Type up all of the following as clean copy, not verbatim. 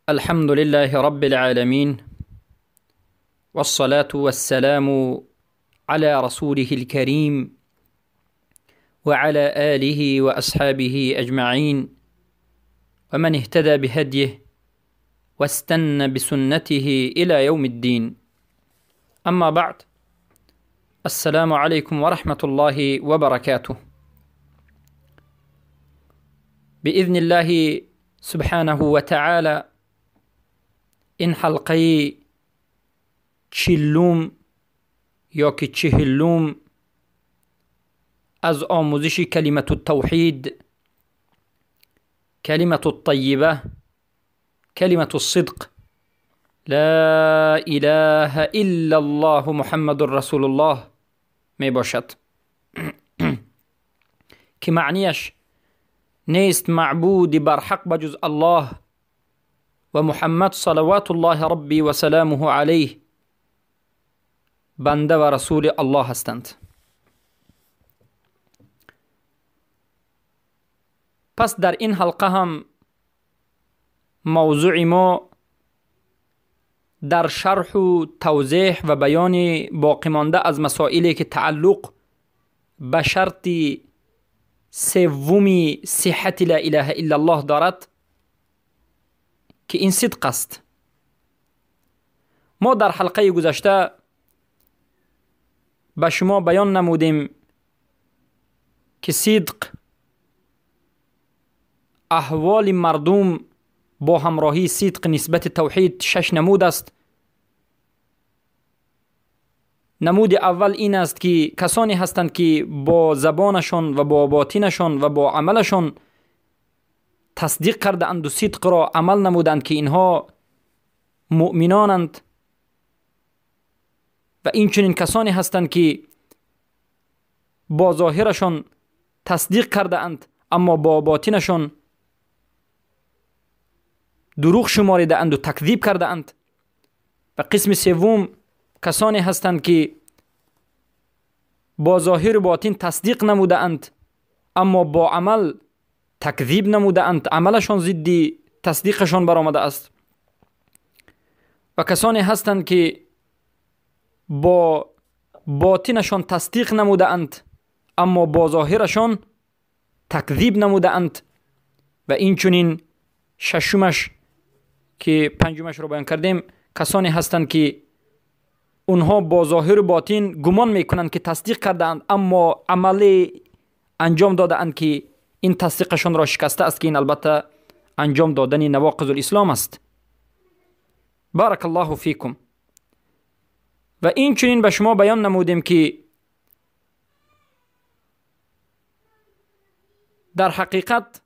الحمد لله رب العالمين، والصلاة والسلام على رسوله الكريم وعلى آله وأصحابه أجمعين، ومن اهتدى بهديه واستنى بسنته إلى يوم الدين. أما بعد، السلام عليكم ورحمة الله وبركاته. بإذن الله سبحانه وتعالى این حلقه 40 یا که 40 از آموزش کلمة التوحید، کلمة الطیبه، کلمة الصدق، لا اله الا الله محمد رسول الله می باشد که معنیش نیست معبود برحق بجز الله و محمد صلوات الله ربی و سلامه علیه بنده و رسول الله هستند. پس در این حلقه هم موضوع ما در شرح و توضیح و بیان باقی مانده از مسائلی که تعلق به شرط سوم صحت لا اله الا الله دارد که این صدق است. ما در حلقه گذشته به شما بیان نمودیم که صدق احوال مردم با همراهی صدق نسبت توحید 6 نمود است. نمود اول این است که کسانی هستند که با زبانشان و با باطنشان و با عملشان تصدیق کرده اند و صدق را عمل نمودند که اینها مؤمنانند، و این چنین کسانی هستند که با ظاهرشان تصدیق کرده اند اما با باطنشان دروغ شماریده اند و تکذیب کرده اند. و قسم سوم کسانی هستند که با ظاهر و باطن تصدیق نموده اند اما با عمل تکذیب نموده اند، عملشان ضد تصدیقشان برآمده است. و کسانی هستند که با باطنشان تصدیق نموده اند اما با ظاهرشان تکذیب نموده اند. و این چنین ششمش که پنجمش رو بیان کردیم، کسانی هستند که اونها با ظاهر و باطن گمان میکنند که تصدیق کرده اند اما عملی انجام داده اند که این تصدیقشان را شکسته است، که این البته انجام دادن نواقض الاسلام است. بارک الله فیکم. و این چنین به شما بیان نمودیم که در حقیقت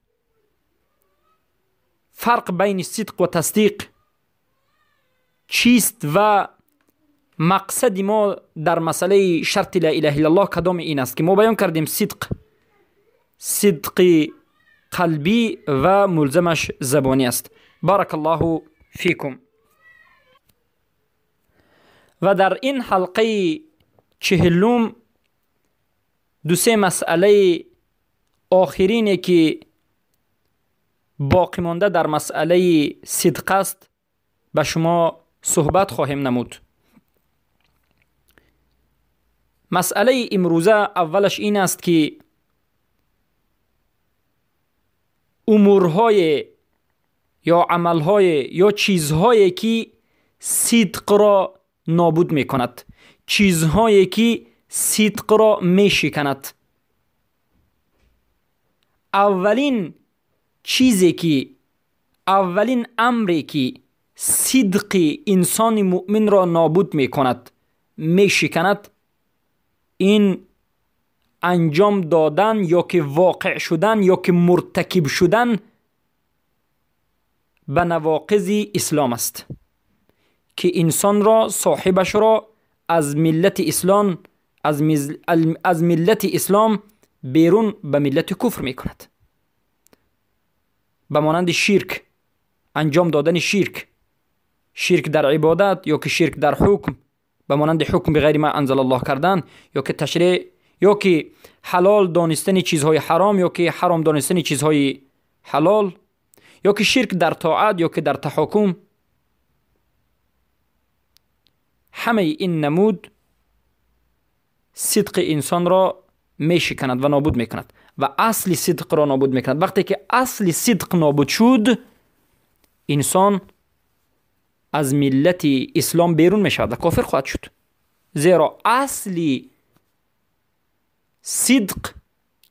فرق بین صدق و تصدیق چیست و مقصد ما در مسئله شرط لا اله الا الله کدام این است که ما بیان کردیم صدق، صدق قلبی و ملزمش زبانی است. بارک الله فیکم. و در این حلقه 40 2-3 مسئله آخرینی که باقی مانده در مسئله صدق است به شما صحبت خواهیم نمود. مسئله امروزه اولش این است که امورهای یا عملهای یا چیزهایی که صدق را نابود میکند، چیزهایی که صدق را میشکند. اولین چیزی که، اولین امری که صدق انسان مؤمن را نابود میکند، میشکند، این انجام دادن یا که واقع شدن یا که مرتکب شدن به نواقض اسلام است که انسان را، صاحبش را از ملت اسلام، از ملت اسلام بیرون به ملت کفر میکند. به مانند شرک، انجام دادن شرک، شرک در عبادت یا که شرک در حکم، به مانند حکم به غیر ما انزل الله کردن یا که تشریع یا که حلال دانستن چیزهای حرام یا که حرام دانستن چیزهای حلال یا که شرک در طاعت یا که در تحاکم، همه این نمود صدق انسان را میشکند و نابود میکند و اصل صدق را نابود میکند. وقتی که اصل صدق نابود شد، انسان از ملت اسلام بیرون میشود و کافر خواهد شد، زیرا اصل صدق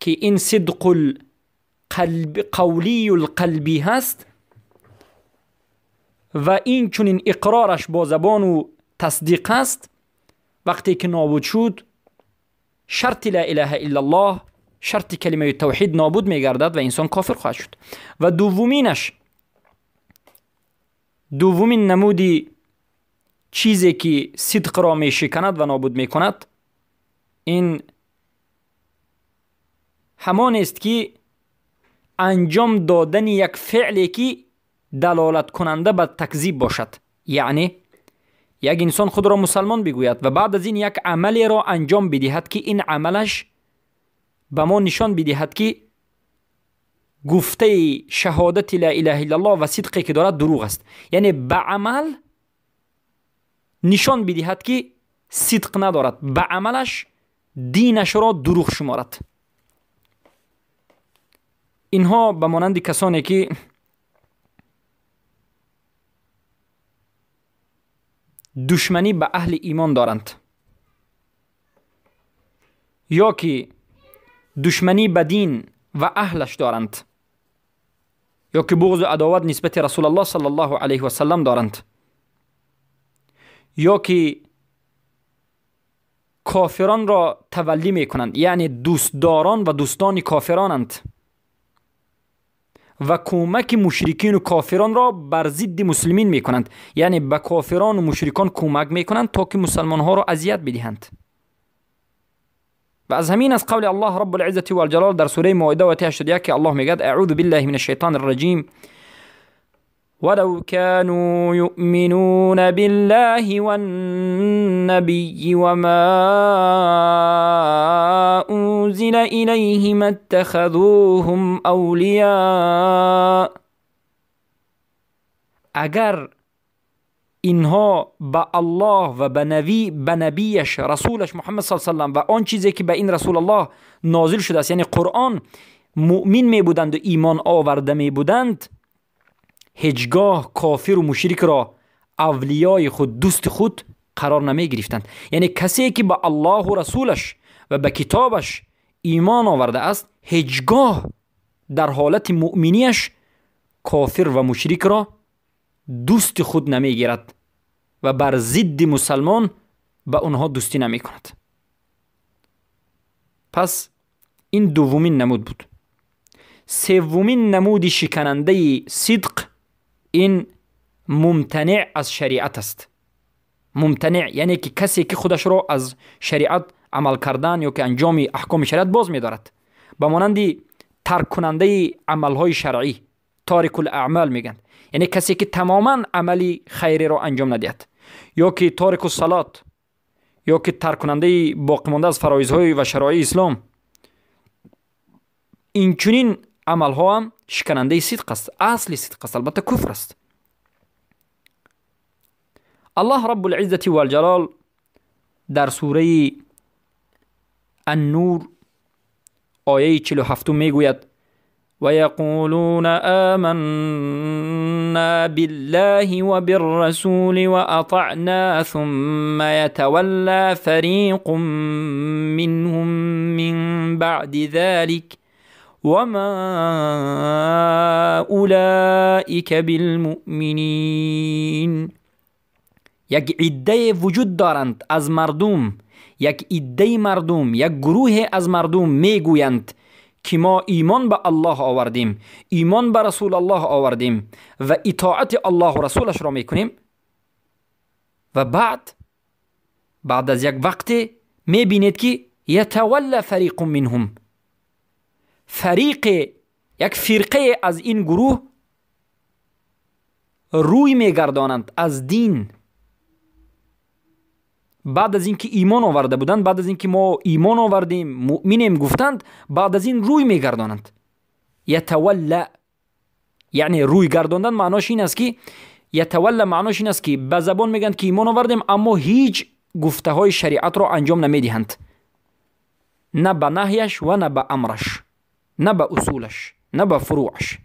که این صدق القلب قولی القلبی هست و این چنین اقرارش با زبان و تصدیق است، وقتی که نابود شد شرط لا اله الا الله، شرط کلمه توحید نابود میگردد و انسان کافر خواهد شد. و دومینش، دومین نمودی چیزی که صدق را میشکند و نابود میکند، این همان است که انجام دادن یک فعلی که دلالت کننده به تکذیب باشد. یعنی یک انسان خود را مسلمان بگوید و بعد از این یک عملی را انجام بدهد که این عملش به ما نشان بدهد که گفته شهادت لا اله الا الله و صدقی که دارد دروغ است. یعنی به عمل نشان بدهد که صدق ندارد، به عملش دینش را دروغ شمارد. اینها به مانند کسانی که دشمنی به اهل ایمان دارند یا که دشمنی به دین و اهلش دارند یا که بغض و عداوت نسبت رسول الله صلی الله علیه و سلم دارند یا که کافران را تولی میکنند، یعنی دوستداران و دوستان کافرانند و کمک مشرکین و کافران را بر ضد مسلمین میکنند، یعنی به کافران و مشرکان کمک میکنند تا که مسلمان ها را اذیت بدهند. و از همین از قول الله رب العزة والجلال در سوره مائده آیه 81 که الله میگد اعوذ بالله من الشیطان الرجیم ولو كانوا يؤمنون بالله والنبي وما أنزل إليه ما اتخذوهم أولياء. اگر اینها به الله و به نبیش رسولش محمد صلی الله علیه و سلم و آن چیزی که به این رسول الله نازل شده است، یعنی قرآن، مؤمن می بودند و ایمان آورده می بودند، هیچگاه کافر و مشرک را اولیای خود، دوست خود قرار نمی گرفتند. یعنی کسی که به الله و رسولش و به کتابش ایمان آورده است، هیچگاه در حالت مؤمنیش کافر و مشرک را دوست خود نمی گیرد و بر ضد مسلمان به آنها دوستی نمی کند. پس این دومین نمود بود. سومین نمود شکننده صدق این ممتنع از شریعت است. ممتنع یعنی که کسی که خودش را از شریعت عمل کردن یا که انجام احکام شریعت باز می‌دارد، به مانند ترک کننده عملهای شرعی، تارک الاعمال میگن، یعنی کسی که تماما عملی خیری را انجام ندهد، یا که تارک الصلات، یا که ترک کننده باقی مانده از فرایضهای و شرایع اسلام. این چنین عملها هم شکننده صدق است، اصل صدق است، البته کفر است. الله رب العزة والجلال در سوره النور آیه 47 میگوید ويقولون آمنا بالله وبالرسول وأطعنا ثم يتولى فريق منهم من بعد ذلك وما أولئك بالمؤمنين. یک عده وجود دارند از مردم، یک عده مردم، یک گروه از مردم میگویند که ما ایمان به الله آوردیم، ایمان به رسول الله آوردیم و اطاعت الله و رسولش را میکنیم، و بعد از یک وقت میبینید که یتولى فریق منهم، فریق، یک فرقه از این گروه روی میگردانند از دین. بعد از اینکه ایمان آورده بودند، بعد از اینکه ما ایمان آوردیم، مؤمنیم گفتند، بعد از این روی میگردانند. یتولى یعنی روی گرداندن معناش این است که یتولی معناش این است که به زبان میگن که ایمان آوردیم اما هیچ گفته های شریعت را انجام نمیدهند، نه به نهیش و نه به امرش، نه به اصولش، نه به فروعش.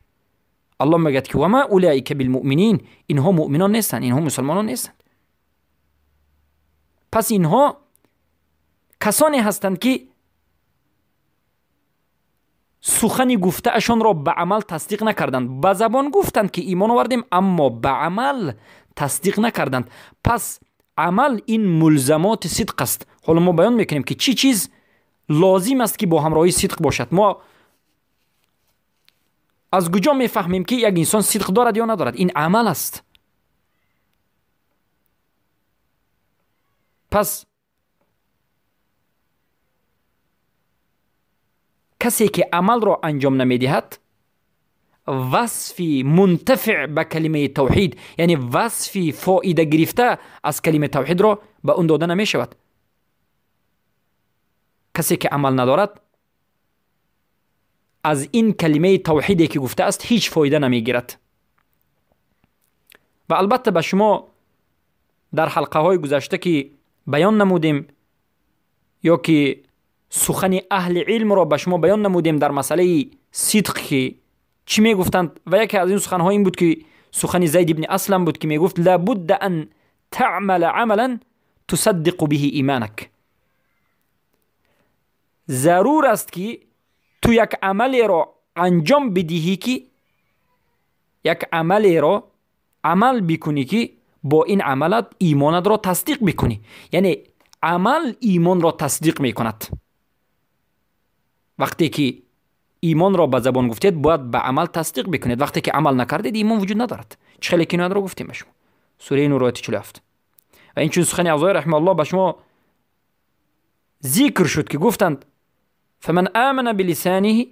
الله میگه که وما اولئک بالمؤمنین، اینها مؤمنان نیستند، اینها مسلمانان نیستند. پس اینها کسانی هستند که سخن گفته اشان را به عمل تصدیق نکردند. به زبان گفتند که ایمان آوردیم اما به عمل تصدیق نکردند. پس عمل این ملزمات صدق است. حالا ما بیان میکنیم که چی چیز لازم است که با همراهی صدق باشد. ما از کجا میفهمیم که یک انسان صدق دارد یا ندارد؟ این عمل است. پس کسی که عمل را انجام نمیدهد وصف منتفع به کلمه توحید، یعنی وصف فایده گرفته از کلمه توحید را به اون داده نمی شود. کسی که عمل ندارد از این کلمه توحیدی که گفته است هیچ فایده نمیگیرد. و البته به شما در حلقه های گذشته که بیان نمودیم یا که سخن اهل علم را به شما بیان نمودیم در مسئله صدق که چی میگفتند، و یکی از این سخنها این بود که سخن زید ابن اسلم بود که میگفت لابد ان تعمل عملا تصدق به ایمانک. ضرور است که تو یک عملی را انجام بدهی که یک عملی را عمل بکنی که با این عملت ایمانت را تصدیق بکنی. یعنی عمل ایمان را تصدیق میکند. وقتی که ایمان را به زبان گفتید باید به عمل تصدیق بکنید. وقتی که عمل نکردید ایمان وجود ندارد. چه خیلی کنایت را گفتیم به شما، سوره نور آیه 47. و این چون سخن اوزاعی رحمه الله به شما ذکر شد که گفتند فمن آمن بلسانه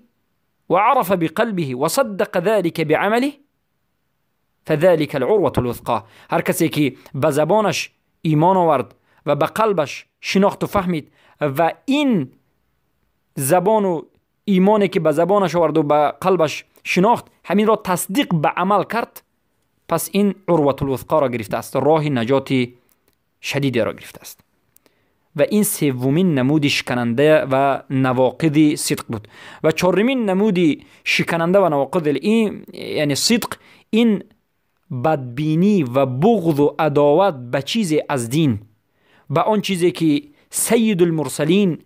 وعرف بقلبه وصدق ذلك بعمله فذلك العروة الوثقى. هر کسی که به زبانش ایمان آورد و به قلبش شناخت و فهمید و این زبان و ایمانی که به زبانش آورد و به قلبش شناخت همین را تصدیق به عمل کرد، پس این عروة الوثقا را گرفته است، راه نجات شدیدی را گرفته است. و این سومین نمود شکننده و نواقض صدق بود. و چهارمین نمود شکننده و نواقض این یعنی صدق، این بدبینی و بغض و عداوت به چیزی از دین، به آن چیزی که سید المرسلین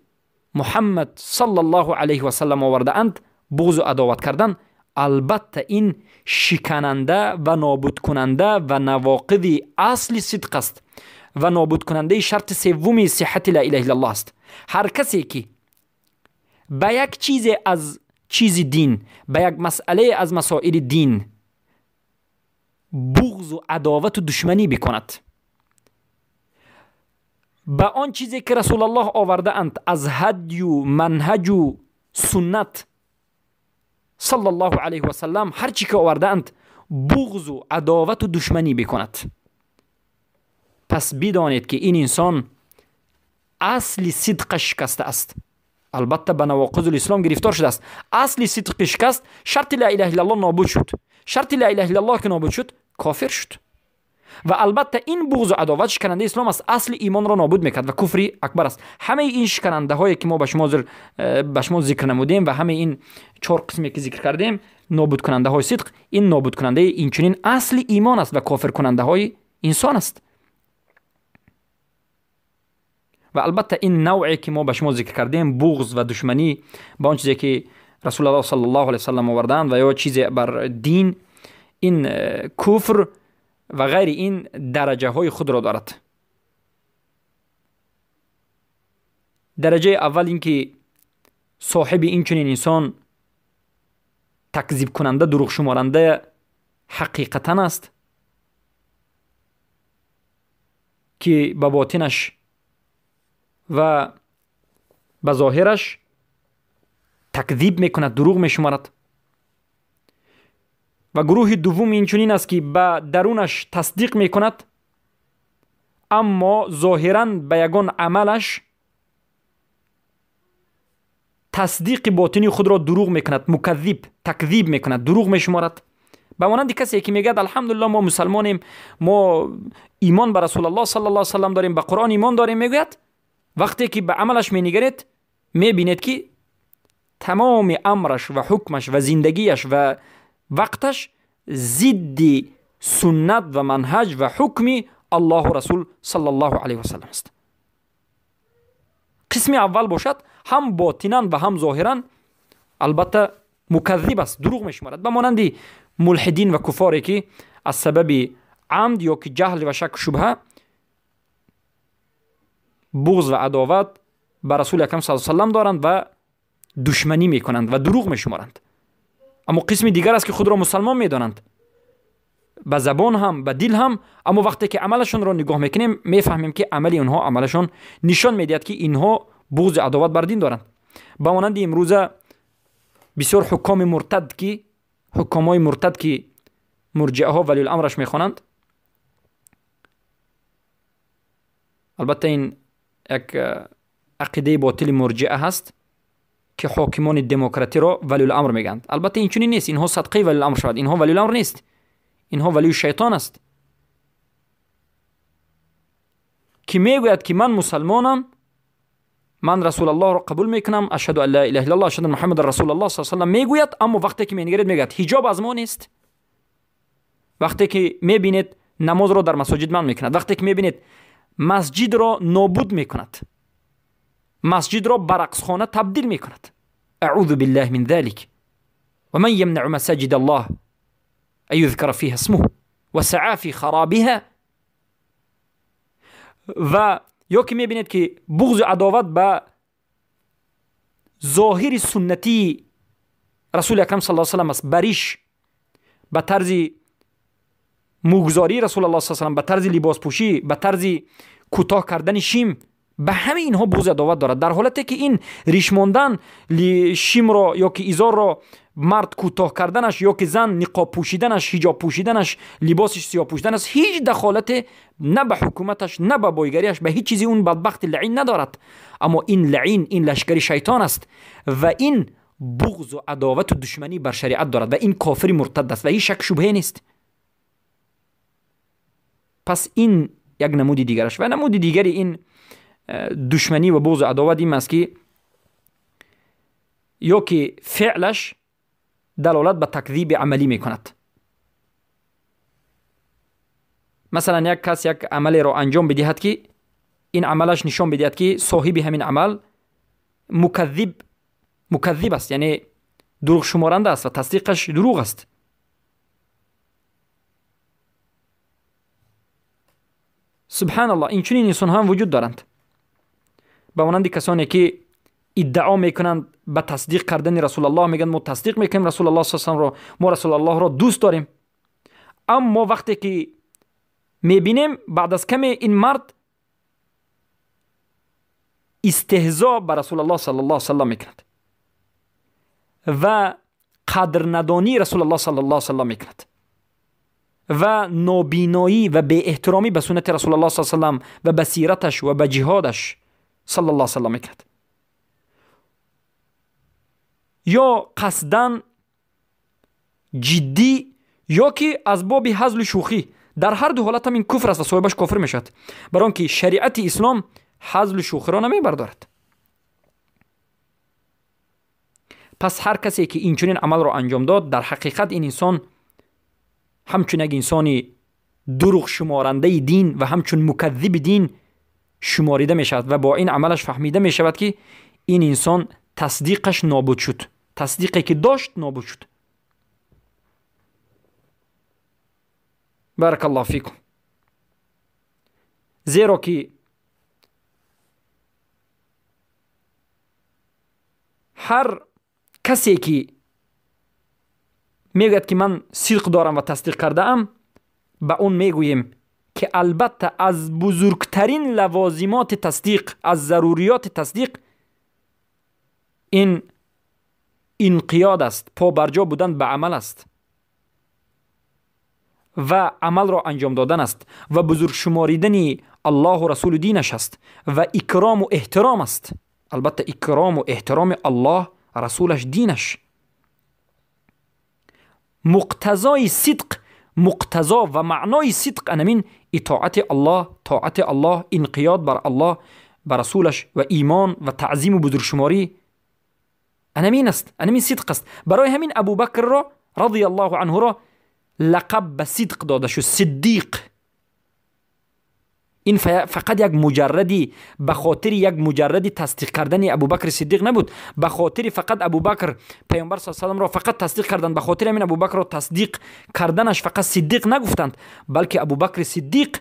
محمد صلی الله علیه و سلم آورده اند بغض و عداوت کردن، البته این شکننده و نابود کننده و نواقض اصل صدق است و نابود کننده شرط سوم صحت لا اله الا الله است. هر کسی که به یک چیز از چیز دین، به یک مسئله از مسائل دین بغض و عداوت و دشمنی بکند، به آن چیزی که رسول الله آورده اند از هدی و منهج و سنت صلی الله علیه و سلم، هر چی که آورده اند بغض و عداوت و دشمنی بکند، پس بدانید که این انسان اصل صدق شکسته است. البته به نواقض الاسلام گرفتار شده است. اصل صدق شکست، شرط لا اله الا الله نابود شد. شرط لا اله الا الله که نابود شد کافر شد. و البته این بغض و عداوت شکننده اسلام است، اصل ایمان را نابود میکرد و کفر اکبر است. همه این شکننده هایی که ما به شما ذکر نمودیم و همه این چهار قسمی که ذکر کردیم نابود کننده های صدق، این نابود کننده این چنین اصل ایمان است و کافر کننده های انسان است. و البته این نوعی که ما به شما ذکر کردیم بغض و دشمنی با آن چیزی که رسول الله صلی الله علیه و سلم آوردند و یا چیزی بر دین، این کفر و غیر این درجه های خود را دارد. درجه اول این که صاحب این چنین انسان تکذیب کننده، دروغ شمارنده حقیقتا است که به باطنش و به ظاهرش تکذیب میکند، دروغ میشمارد. و گروه دوم این چنین است که به درونش تصدیق میکند اما ظاهرا به یگان عملش تصدیق باطنی خود را دروغ میکند، مکذب، تکذیب میکند، دروغ میشمارد، به مانند کسی که میگه الحمدلله ما مسلمانیم، ما ایمان به رسول الله صلی الله علیه و سلم داریم، به قرآن ایمان داریم، میگوید وقتی که به عملش مینگرید میبینید که تمام امرش و حکمش و زندگیش و وقتش ضد سنت و منهج و حکم الله و رسول صلی الله علیه و سلم است. قسم اول باشد هم باطنا و هم ظاهرا البته مکذب است، دروغ میشمارد، به مانند ملحدین و کفاری که از سبب عمد یا که جهل و شک و شبهه بغض و عداوت به رسول اکرم صلی الله علیه و سلم دارند و دشمنی میکنند و دروغ میشمارند. اما قسم دیگر است که خود را مسلمان میدانند، به زبان هم به دل هم، اما وقتی که عملشون را نگاه میکنیم میفهمیم که عمل اونها عملشون نشان میدهد که اینها بغض عداوت بر دین دارند. به مانند امروز بسیار حکام مرتد که حکامای مرتد که مرجعه ها ولی الامرش میخوانند، البته این یک عقیده باطل مرجعه هست که حاکمان دموکراتی را ولی الامر میگند. البته این چنین نیست، اینها صدقه ولی الامر شود، اینها ولی الامر نیست، اینها ولی شیطان است که میگوید که من مسلمانم، من رسول الله را قبول میکنم، اشهد ان لا اله الا الله اشهد ان محمد رسول الله صلی الله علیه و سلم میگوید، اما وقتی که مینگرید میگوید حجاب از ما نیست. وقتی که میبینید نماز را در مساجد من میکند، وقتی که میبینید مسجد را نابود میکند، مسجد را به رقصخانه تبدیل میکند، اعوذ بالله من ذلك و من یمنع مساجد الله ان یذکر فیها اسمه و سعی فی خرابها. و یا که میبینید که بغض و عداوت به ظاهر سنتی رسول اکرم صلی الله علیه و سلم است، بریش به طرز موگذاری رسول الله صلی الله علیه و سلم، به طرز لباس پوشی، به طرز کوتاه کردن شیم، به همه اینها بغض عداوت دارد، در حالتی که این ریش ماندن شیم را یا که ایزار را مرد کوتاه کردنش یا که زن نقاب پوشیدنش، حجاب پوشیدنش، لباسش سیاه پوشیدنش، هیچ دخالت نه به حکومتش نه به بایگریش، به هیچ چیزی اون بدبخت لعین ندارد. اما این لعین، این لشکر شیطان است و این بغض و عداوت و دشمنی بر شریعت دارد و این کافر مرتد است و هیچ شک شبهه نیست. پس این یک نمود دیگرش. و نمود دیگری این دشمنی و بغض و عداوت این است که یا که فعلش دلالت به تکذیب عملی میکند. مثلا یک کس یک عملی را انجام بدهد که این عملش نشان بدهد که صاحب همین عمل مکذب است، یعنی دروغ شمارنده است و تصدیقش دروغ است. سبحان الله، این چنین انسان هم وجود دارند، به مانند کسانی که ادعا میکنند به تصدیق کردن رسول الله، میگن ما تصدیق میکنیم رسول الله صلی الله علیه و سلم را، ما رسول الله را دوست داریم، اما وقتی که میبینیم بعد از کمی این مرد استهزا به رسول الله صلی الله علیه و سلم میکند و قدر ندانی رسول الله صلی الله علیه و سلم میکند و نابینایی و بی احترامی به سنت رسول الله صلی الله علیه و سلم و به سیرتش و به جهادش صلی الله علیه و سلم میکند، یا قصداً جدی یا که از باب هزل و شوخی. در هر دو حالت هم این کفر است و صاحبش کافر میشد، برای آنکه شریعت اسلام هزل و شوخی را نمیبردارد. پس هر کسی که این چنین عمل را انجام داد، در حقیقت این انسان همچون یک انسانی دروغ شمارنده دین و همچون مکذب دین شماریده می شود و با این عملش فهمیده می شود که این انسان تصدیقش نابود شد، تصدیقی که داشت نابود شد. بارک الله فیکم. زیرا که هر کسی که میگوید که من صدق دارم و تصدیق کرده ام، به اون میگوییم که البته از بزرگترین لوازمات تصدیق، از ضروریات تصدیق این انقیاد است، پا برجا بودن به عمل است و عمل را انجام دادن است و بزرگ شماریدن الله و رسول دینش است و اکرام و احترام است. البته اکرام و احترام الله، رسولش، دینش. مقتضای صدق، مقتضا و معنای صدق انمین اطاعت الله، طاعت الله، انقیاد بر الله، بر رسولش و ایمان و تعظیم و بزرگشماری انمین است، انمین صدق است. برای همین ابوبکر را رضی الله عنه را لقب به صدق داده شد، صدیق. این فقط یک مجردی به خاطر یک مجردی تصدیق کردن ابوبکر صدیق نبود، به خاطر فقط ابوبکر پیامبر صلی الله علیه و سلم را فقط تصدیق کردن، به خاطر همین ابوبکر را تصدیق کردنش فقط صدیق نگفتند، بلکه ابوبکر صدیق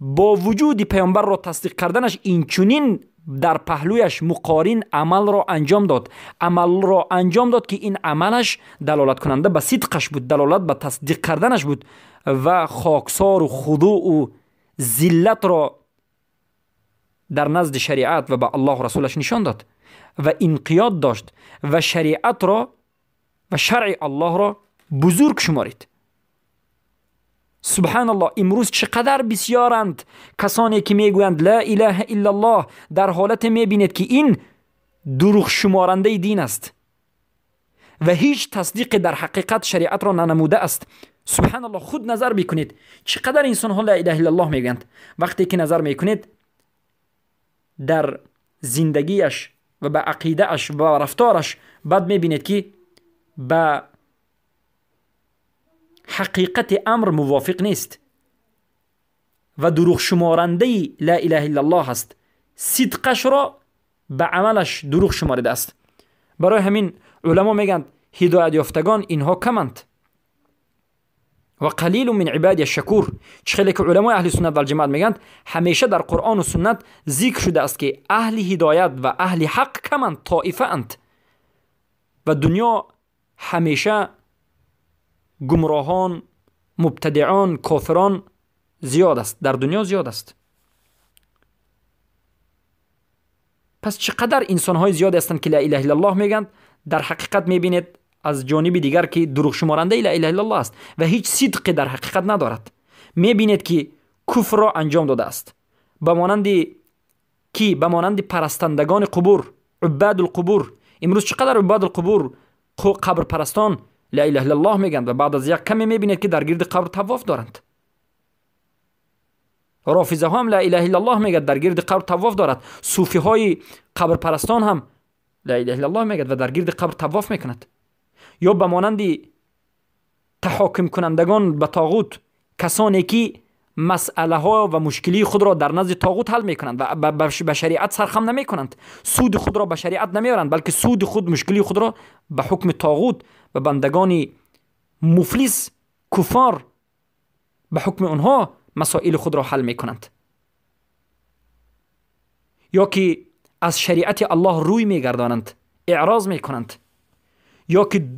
با وجود پیامبر را تصدیق کردنش این چنین در پهلویش مقارن عمل را انجام داد، عمل را انجام داد که این عملش دلالت کننده به صدقش بود، دلالت به تصدیق کردنش بود و خاکسار و خضوع و ذلت را در نزد شریعت و به الله و رسولش نشان داد و انقیاد داشت و شریعت را و شرع الله را بزرگ شمارید. سبحان الله، امروز چقدر بسیارند کسانی که میگویند لا اله الا الله، در حالت میبینید که این دروغ شمارنده دین است و هیچ تصدیق در حقیقت شریعت را ننموده است. سبحان الله، خود نظر بکنید چقدر انسان ها لا اله الا الله میگویند، وقتی که نظر میکنید در زندگیش و به عقیده اش و رفتارش، بعد میبینید که به حقیقت امر موافق نیست و دروغ شمارنده لا اله الا الله است، صدقش را به عملش دروغ شمارده است. برای همین علما میگند هدایت یافتگان اینها کمند و قلیل من عبادی الشکور. چه که علمای اهل سنت و الجماعت میگند همیشه در قرآن و سنت ذکر شده است که اهل هدایت و اهل حق کمند، طائفه اند و دنیا همیشه گمراهان، مبتدعان، کافران زیاد است، در دنیا زیاد است. پس چقدر انسانهای زیاد هستند که لا اله الا الله میگند، در حقیقت میبینید از جانب دیگر که دروغ شمارنده لا اله الا الله است و هیچ صدقی در حقیقت ندارد. میبینید که کفر را انجام داده است، به مانند کی؟ به مانند پرستندگان قبور، عباد القبور. امروز چقدر عباد القبور، قبر پرستان لا اله الا الله میگند و بعد از یک کمی میبینید که در گرد قبر طواف دارند. رافضه هم لا اله الا الله میگد، در گرد قبر طواف دارد. صوفی های قبر پرستان هم لا اله الا الله میگد و در گرد قبر طواف میکند. یا به مانند تحاکم کنندگان به طاغوت، کسانی که مسئله ها و مشکلی خود را در نزد طاغوت حل میکنند و به شریعت سرخم نمیکنند، سود خود را به شریعت نمیارند، بلکه سود خود، مشکلی خود را به حکم طاغوت و بندگان مفلس کفار به حکم آنها مسائل خود را حل میکنند. یا که از شریعت الله روی میگردانند، اعراض میکنند، یا که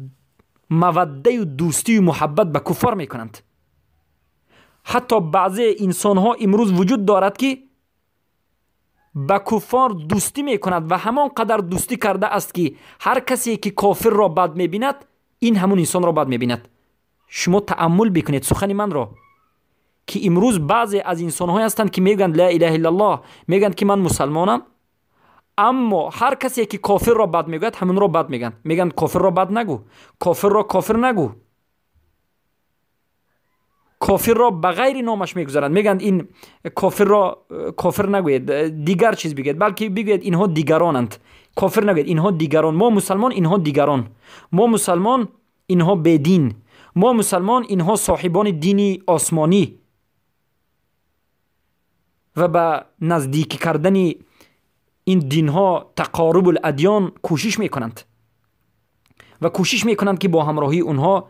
موده و دوستی و محبت به کفار میکنند. حتی بعضی انسان ها امروز وجود دارد که به کفار دوستی میکند و همان قدر دوستی کرده است که هر کسی که کافر را بد میبیند، این همون انسان را بد میبیند. شما تأمل بکنید سخن من را، که امروز بعضی از انسان های هستند که میگن لا اله الا الله، میگن که من مسلمانم، اما هر کسی که کافر را بد میگوید همون را بد میگن، میگن کافر را بد نگو، کافر را کافر نگو، کافر را به غیر نامش میگذارند، میگن این کافر را کافر نگوید، دیگر چیز بگید، بلکه بگوید اینها دیگرانند، کافر نگوید، اینها دیگران، ما مسلمان اینها دیگران، ما مسلمان اینها بدین، ما مسلمان اینها صاحبان دین آسمانی. و به نزدیک کردن این دینها، تقارب الادیان کوشش میکنند و کوشش میکنند که با همراهی اونها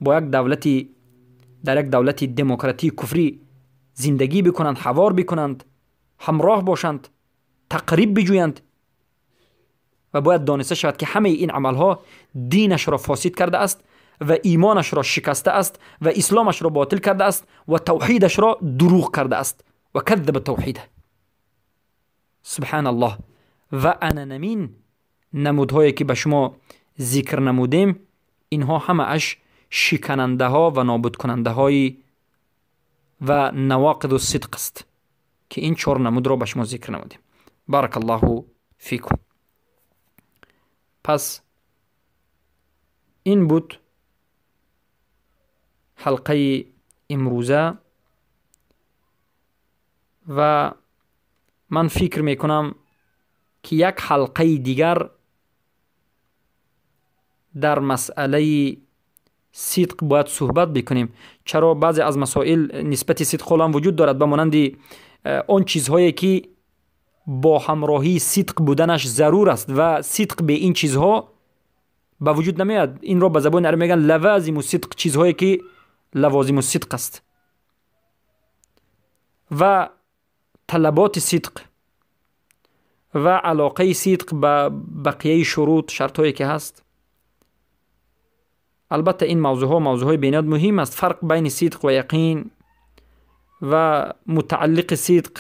با یک دولتی، در یک دولت دموکراتی کفری زندگی بکنند، حوار بکنند، همراه باشند، تقریب بجویند. و باید دانسته شود که همه این عملها دینش را فاسد کرده است و ایمانش را شکسته است و اسلامش را باطل کرده است و توحیدش را دروغ کرده است و کذب توحیده. سبحان الله. و اننمین نمودهایی که به شما ذکر نمودیم، اینها همه اش شکننده ها و نابود کننده های و نواقض الصدق است که این چهار نمود را به شما ذکر نمودیم. بارک الله فیکم. پس این بود حلقه امروزه و من فکر میکنم که یک حلقه دیگر در مسئله صدق باید صحبت بکنیم. چرا بعضی از مسائل نسبت صدق هم وجود دارد، به مانند آن چیزهایی که با همراهی صدق بودنش ضرور است و صدق به این چیزها به وجود نمیاد. این را به زبان عربی میگن لوازم الصدق، چیزهایی که لوازم الصدق است و طلبات صدق و علاقه صدق به بقیه شروط، شرطهایی که هست. البته این موضوع ها موضوع بیناد مهم است. فرق بین صدق و یقین و متعلق صدق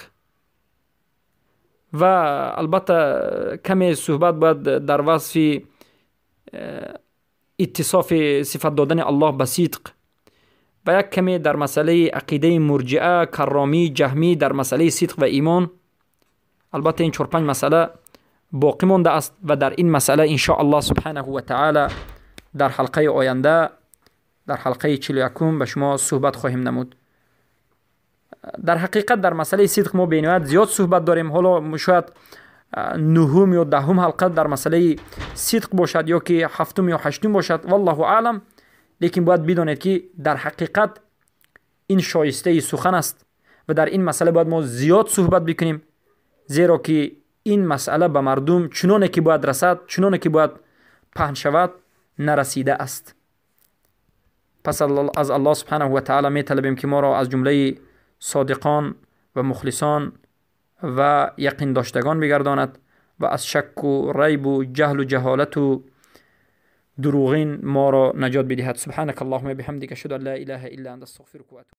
و البته کمی صحبت باید در وصف اتصاف صفت دادن الله به صدق و یک کمی در مسئله عقیده مرجئه، کرامی، جهمی در مسئله صدق و ایمان. البته این 4-5 مسئله باقی مانده است و در این مسئله ان شاء الله سبحانه و تعالی در حلقه آینده، در حلقه 41 به شما صحبت خواهیم نمود. در حقیقت در مسئله صدق ما بینایت زیاد صحبت داریم. حالا شاید 9 یا 10 حلقه در مسئله صدق باشد یا که 7 یا 8 باشد، والله اعلم. لیکن باید بدانید که در حقیقت این شایسته سخن است و در این مسئله باید ما زیاد صحبت بکنیم، زیرا که این مسئله به مردم چنانه که باید رسد، چنانه که باید پهن شود، نرسیده است. پس از الله سبحانه و تعالی می طلبیم که ما را از جمله صادقان و مخلصان و یقین داشتگان بگرداند و از شک و ریب و جهل و جهالت و دروغین ما را نجات بدهد. سبحانك اللهم بحمدك اشهد ان لا اله الا انت استغفرك واتوب.